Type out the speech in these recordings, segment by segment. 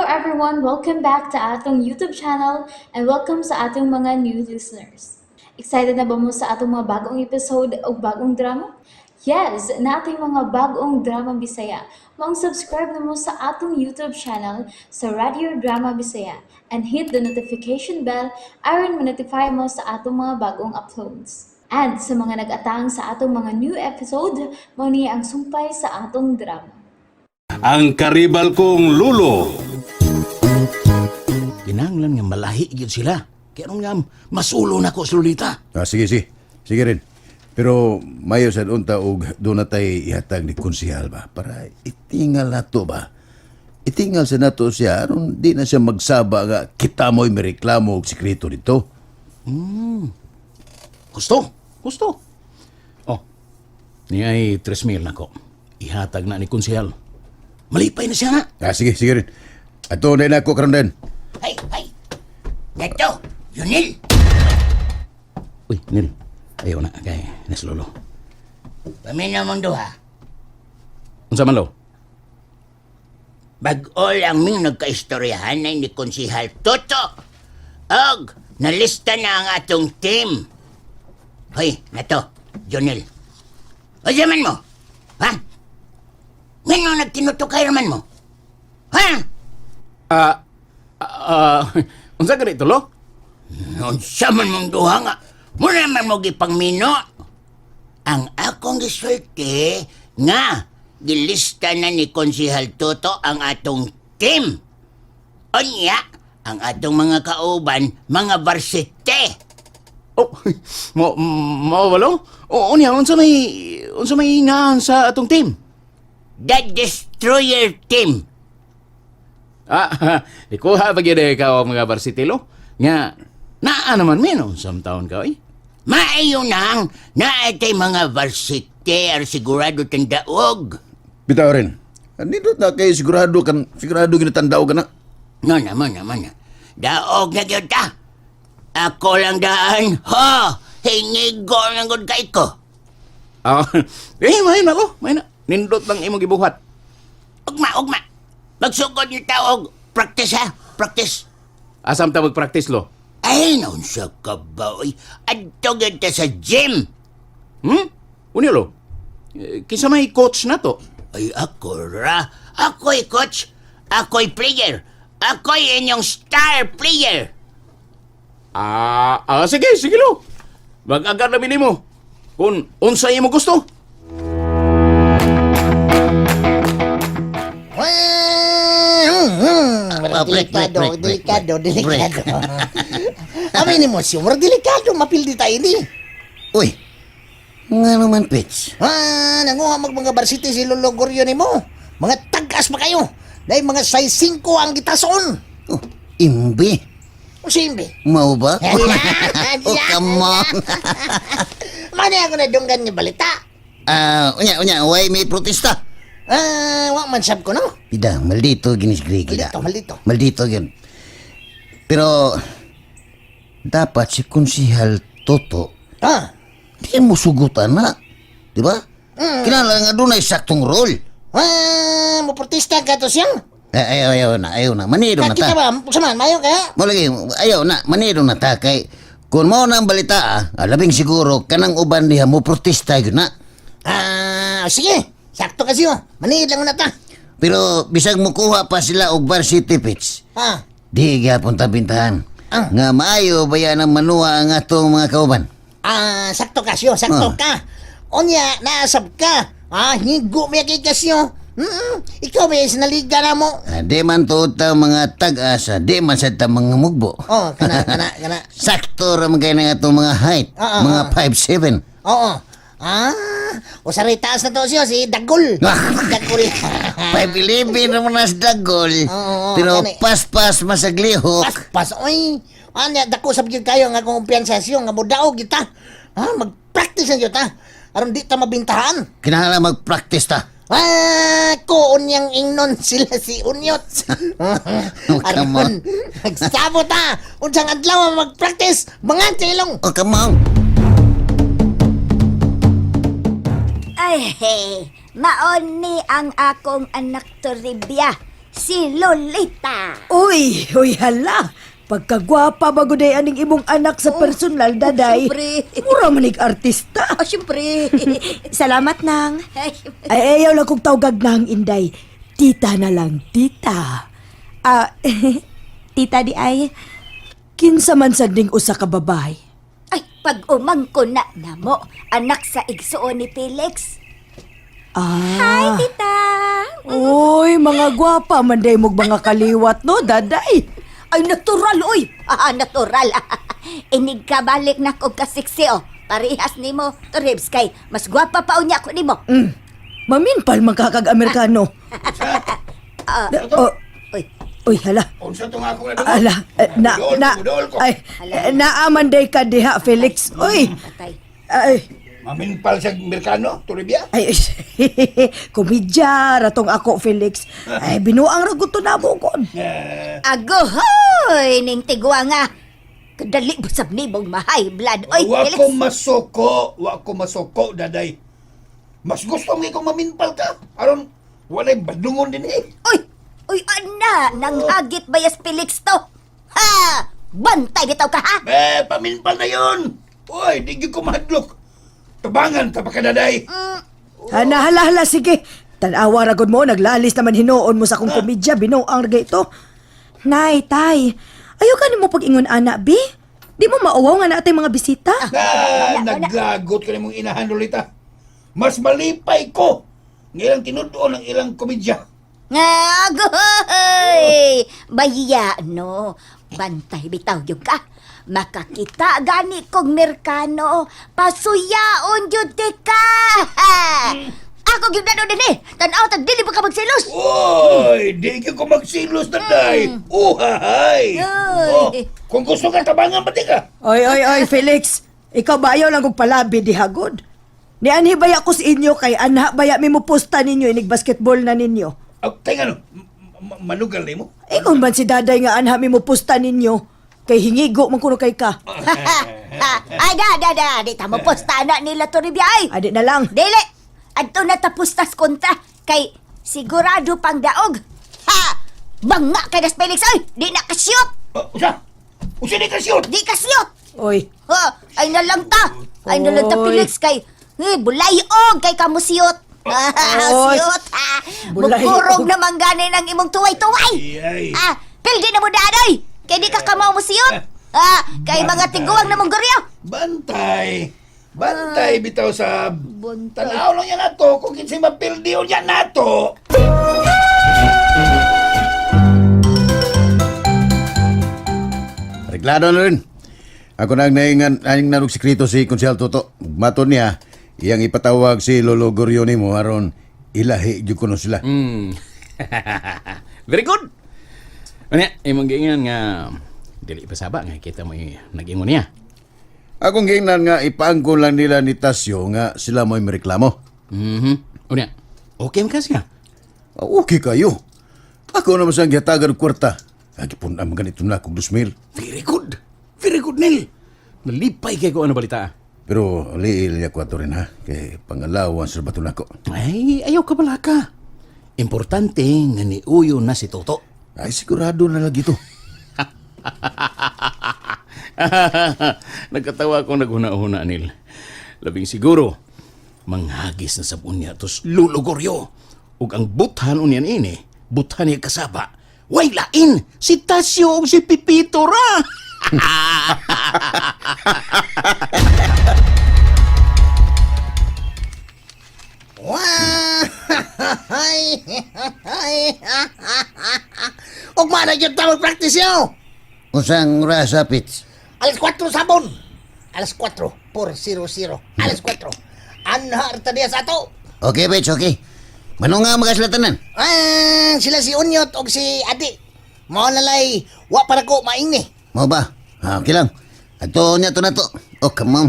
everyone! Welcome back to atong YouTube channel and welcome sa atong mga new listeners. Excited na ba mo sa atong mga bagong episode o bagong drama? Yes, naa tay mga bagong drama Bisaya. Maong subscribe na mo sa atong YouTube channel sa Radio Drama Bisaya and hit the notification bell aron ma-notify mo sa atong mga bagong uploads. And sa mga nag-atang sa atong mga new episode, mao ni ang sumpay sa atong drama. Ang karibal kong lulo. Kinahanglan nga malahi gyud sila. Kaya nung nga masulo na ko sa Lolita. Ah, sige, sige. Sige rin. Pero mayo sad unta og doon na tay ihatag ni konsehal ba para itingal nato ba. Itingal sa nato siya aron di na siya magsaba nga kita mo'y mireklamo og sikreto dito. Gusto, gusto. Oh, niya ay 3,000 na ko. Ihatag na ni konsehal. Malipay na siya na. Ah, sige, sige rin. Ato na ako karon din. Ay, ay. Neto, Yunil. Uy, Nil. Ayaw na, kay Nes Lolo. Paminaw mong duha. Unsa man lo? Bag-o lang ming nagkaistoryahan na ni Konsihal Toto. Og, nalista na ang atong team. Hoy, Neto, Junil. O man mo? Ha? Ngano nagtinutukay man mo? Ha? Ah, ah, unsa gani to lo? Unsa man mong duha nga. Muna man mo gipangmino. Ang akong gisulti nga gilista na ni Konsihal Toto ang atong team. Unya, ang atong mga kauban, mga varsity. Oh, mo mo ba lo? O unya unsa may ngaan sa atong team? The Destroyer Team. Ah, ikuha ba gyud ka og mga varsity lo? Nga naa naman min unsa taon ka oy? Maayo nang naatay mga varsity ar sigurado tandaog. Bitaw rin. Nindot na kay sigurado kan sigurado ginatandao ka na. No naman naman. Daog na gyud ta. Ako lang daan. Ho, hingigo ng gud kay ko. Ah, eh may na lo, may na. Nindot lang imong gibuhat. Ugma, ugma. Magsugod ni taog. Practice ha, practice. Asam ta mag-practice lo? Ay, naunsa ka ba, oy? Adto gyud ta sa gym. Unya lo? Eh, kinsa may coach na to? Ay, ako ra. Ako'y coach. Ako'y player. Ako'y inyong star player. Ah, ah sige, sige lo. Mag-agar na nimo. Kung unsa imo gusto. Break, break, Delikado, break, break, delikado, break. delikado. Aminin mo siya, murag delikado, mapildi tayo ni. Uy, nga naman, Pits. Ah, nanguha mag mga varsity si Lolo Goryo ni mo. Mga tagas pa kayo. Dahil mga size 5 ang gitason. Oh, imbi. O simbi. Mau ba? Oh, come on. Mani ako na dunggan ni balita. Ah, unya, unya, way may protesta. Ah, wa man sab ko no. Pida, maldito ginis Gregi da. Maldito, maldito. Maldito gin. Pero, dapat si Konsihal Toto, Ah, di mo sugutan na. Di ba? Kinahanglan nga doon ay saktong role. ah, mo protesta ka to siyang. Eh, ayaw, ayaw na, ayaw na. Manido na Kita ta. ba, saman, mayo kaya. Mo lagi, ayaw na, manido na ta. Kay, kung mao na ang balita, ah, labing siguro, kanang uban diha mo protesta yun na. Ah, sige. Sakto kasi oh. Manihid lang na ta. Pero bisag mukuha pa sila og varsity pitch, Ah, di gyapon ta bintahan. Ah. Nga maayo baya ng manuwa ang atong mga kauban. Ah, sakto kasyo, sakto Ah. ka. Unya, naasab ka. Ah, higo may kay kasyo. Ikaw may sinaliga na mo. Ah, di man tuod ta mga tag-asa, di man sad ta mga mugbo. Oh, kana, kana, kana. Sakto ra man kay ng atong mga height, Ah, ah, mga 5'7". Oo. Ah, usaray taas na to siyo, si Dagol. Dagol. 5'11 naman na sa dagol. Oo, oo, pero gani. paspas masaglihok. Pas, pas, oy. Anya, dako sab gyud kayo nga akong kumpiyansa siyo, nga modaog kita. Ah, mag-practice na gyud ta. Aron di ta mabintahan. Kinahanglan mag-practice ta. Ah, ko unyang ingnon sila si Unyot. Oh, come on. Aron, nagsabot ta. Unsang adlaw ang mag-practice, mga ilong. Oh, come on. Ay, hey, maon ni ang akong anak Toribia. Si Lolita. Uy, uy hala. Pagkagwapa ba guday aning imong anak sa personal, daday. Siyempre. Mura manig artista. Oh, siyempre. Salamat nang. Ay, Ay, ayaw lang kong tawgag nang inday. Tita na lang, tita. Ah, tita di ay. Kinsa man sad ning usa ka babae. Ay, pag umangko na namo, anak sa igsuon ni Felix. Ah. Hi, tita. Uy, mga gwapa man day mog mga kaliwat no, daday. Ay, natural, uy. Ah, natural. Inig ka balik na kog kasiksi, oh. Parehas nimo, Toribs, kay mas gwapa pa unya ko nimo. Maminpal man kakag Amerikano. Oh, Uy, uy, hala. Unsa to nga akong Ala, eh, na, na, ay, eh, naaman day ka diha, Felix. Uy, patay. ay, Maminpal sa Amerikano, Toribia. ay, komedya, ratong ako, Felix. Ay, binuang ragot to na mo kon. Agohoy, ning tigwa nga. Kadali busab nimong mahay blood. Oy, Wa Felix. ko masuko, wa ko masuko, daday. Mas gusto mo kung maminpal ka. Aron, walay badlungon din eh. Uy! Uy, ana! Nanghagit bayas Felix to! Ha! Bantay bitaw ka, ha? Eh, paminpal na yon. Uy, di gyud ko mahadlok. Tabangan ta pa ka, daday. Hala, hala, hala, sige. Tanawa ragod mo, naglalis naman hinuon mo sa akong komedya, binuang ragay ito. Nay, tay. Ayaw ka nimo pag-ingon ana, bi. Di mo mauwaw nga naatay mga bisita. Na, naglagot ka nimong inahan, Lolita. Mas malipay ko ng ilang tinudoon ang ilang komedya. Agoy! Bayiya, no. Bantay bitaw yung ka. Makakita gani kong Merkano. Pasuyaon jud ti ka! Ako gyud na din eh. Tanaw ta dili pa ka magselos. Uy, di gyud ko magsilos, daday. Uhahay. Uy. Oh, kung gusto ka, tabangan pati ka. Oy, oy, oy, Felix. Ikaw ba ayaw lang kong palabi di hagod? Ni anhi baya ko sa inyo kay anha baya mi mo posta ninyo inig basketball na ninyo. Oh, kay ngano, manugal nimo? Ingon man si daday nga anha mi mo posta ninyo kay hingigo man kuno kay ka. Ay, da, da, da. Di ta mo posta na nila to ay. Adi na lang. Dili! Adto na tapos tas kontra kay sigurado pang daog. Ha! Banga kay das Felix oy! Di na kasyot! Oh, usa? Usa di ka siyot? Di kasyot! Oy, Ha! Ay nalang ta! Ay nalang ta Oy. Felix kay eh, bulayog kay kamusiyot. Oy. Siyot ha! Bulayog. Mukurog naman gani ng imong tuway-tuway! Iyay. Ah, pildi na mo danoy! Kay di ka kamaw mo siyot! Ah, kay mga tiguang na mong goryo! Bantay. Bantay bitaw sa Bantay. Tanaw lang yan nato kung kinsay mapildion yan nato. Reklado na rin. Ako nang naingan aning narog sekreto si Konsehal Toto. Maton niya, iyang ipatawag si Lolo Goryo nimo aron ilahi jud kuno sila. Very good. Unya, imong giingan nga dili pa saba nga kita mo nag-ingon niya. Akong giingnan nga ipaangkon lang nila ni Tasyo nga sila mo'y mereklamo. Unya, okay man ka siya. Ah, okay kayo. Ako naman siyang gihatagan og kwarta. Agipon ang ganito na kog 2,000. Very good. Very good, Neil. Nalipay kay ko ano balita. Pero liil niya ko ato rin ha. Kay pangalawan sa bato nako. Ay, ayaw ka bala ka. Importante nga niuyo na si Toto. Ay sigurado na lagi to. Nagkatawa akong naghuna-huna, Neil. Labing siguro, manghagis na sa unya tos lulugoryo. Ug ang buthan unya ini, buthan niya kasaba. Way lain, si Tasyo ug si Pipito ra. Wah! Ugma na gyud ta mag-practice yo. Unsang rasa, Pits? Alas 4 sabon. Alas 4, 4:00. Alas 4. Anha ta diya sa ato. Okay, Pits, okay. Manong nga magaslatanan? Ah, sila si Unyot og si Adi. Mao na lay, wa para ko maingni. Mo ba? Ah, okay lang. Ato niya to na to. Oh, come on.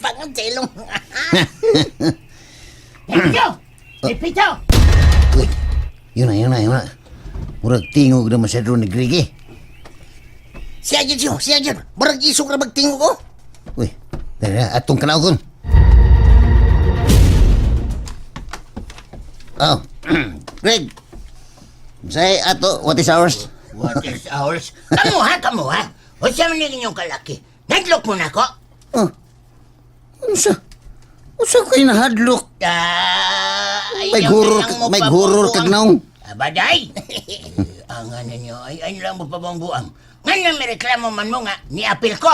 Pangan sa ilong. Pito! Uy, yun na, yun na, yun na. Murag tingog na masyado ni Greg eh. Siya gyud siyo, siya gyud. Murag isog ra magtingog ko. Uy, tara, atong kanagon. Oh, Greg. Say ato, what is ours? What is ours? Kamu ha, kamu ha. Unsa man inyong kalaki? Nadlok mo na ko. Oh. Unsa? Unsa kay nahadlok? Ah, May ayaw guror na lang mo may guror pabubuang. kag naong. Ah, baday. Ang ano nyo, ay lang mo pabangbuang. Nga na may reklamo man mo nga, niapil ko.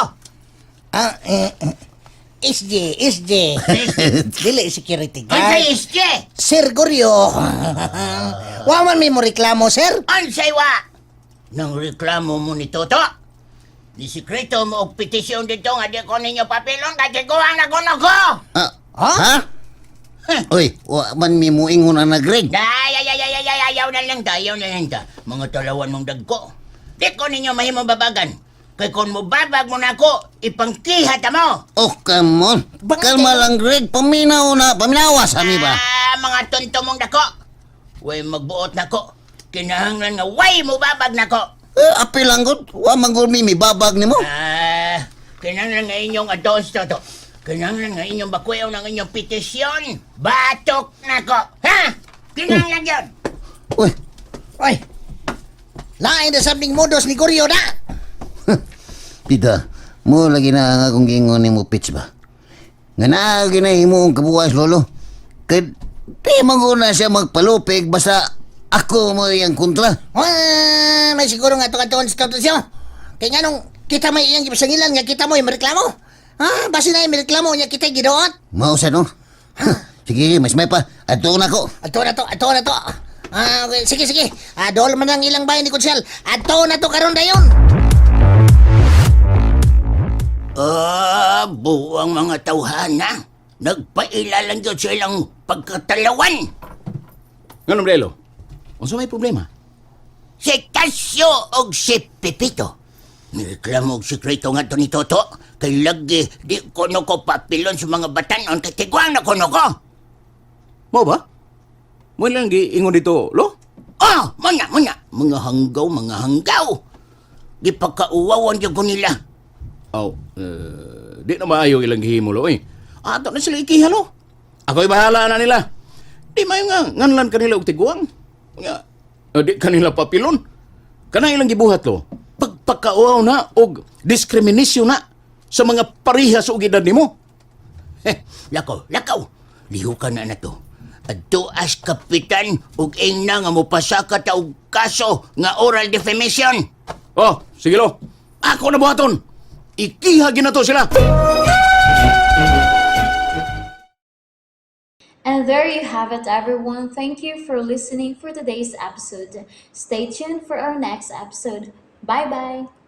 Ah, eh, eh, SJ, SJ. Dili security guard. Unsay SJ? Sir Goryo. Wa man may mo reklamo, sir. Unsay wa? Nang reklamo mo ni Toto. Ni sikreto mo og petisyon dito nga di ko ninyo papilon kay tiguang na kuno ko. Ah, ha? Uy, wa man mi muingon ang nagreg. Ay, ay, ay, ay, ay, ay, ayaw na lang ta, ayaw na lang ta. Mga talawan mong dagko. Di ko ninyo mahimong babagan. Kay kung mubabag mo na ako, ipangkiha ta mo. Oh, come on. Kalma lang, Greg. Paminaw na. Paminawa sa mi ba? Ah, mga tonto mong dako. Way magbuot na ko. Kinahanglan nga way mubabag na ko. Eh, apil lang gud. Wa man gud mi mibabag nimo. Ah, kinahanglan nga inyong adons to to. Kinahanglan nga inyong bakwayaw ng inyong petisyon. Batok na ko. Ha? Kinahanglan yun. Uy, Oy. Lain na sabning modus ni Goryo na. Pita, mo lagi na ang akong giingon nimo pitch ba? Nga naa ginahimo ang kabuwas lolo. Kay di man gud na siya magpalupig basta ako mo iyang kontra. Ah, may siguro nga to sa to siya. Kay nganong kita may iyang gipasangilan nga kita mo reklamo. Ah, basi na yung reklamo niya kita gidoot. Mao sa no? Sige, mas may pa. Adto na ko. Ato na to, ato na to. Ah, okay. Sige, sige. Ah, dol man ang ilang bahay ni Kutsel. Ato na to karon dayon. Ah, buwang mga tawhana. Nagpaila lang yun sa ilang pagkatalawan. Nganong Brelo? Unsa may problema? Si Tasyo og si Pepito. Nireklamo og sikreto nga to ni Toto. Kay lagi di kono ko papilon sa mga batanon kay tiguang na kono ko. Mo ba? Mo lang giingon dito, lo? Oh, muna, muna. Mga hanggaw, mga hanggaw. Gipakauwawan gyud ko nila. Aw, di na maayo ilang gihimo lo eh. Ato na sila ikiha lo. Ako'y bahala na nila. Di maayo nga nganlan kanila og tiguang. Nga, di kanila papilon. Kana ilang gibuhat lo. Pagpakauaw na og diskriminasyon na sa mga parihas og edad nimo. Heh, lakaw, lakaw. Lihukan na na to. Adto as kapitan ug ingna nga mopasaka ta og kaso nga oral defamation. Oh, sige lo. Ako na buhaton. Ikiha ginato sila. And there you have it, everyone. Thank you for listening for today's episode. Stay tuned for our next episode. Bye bye.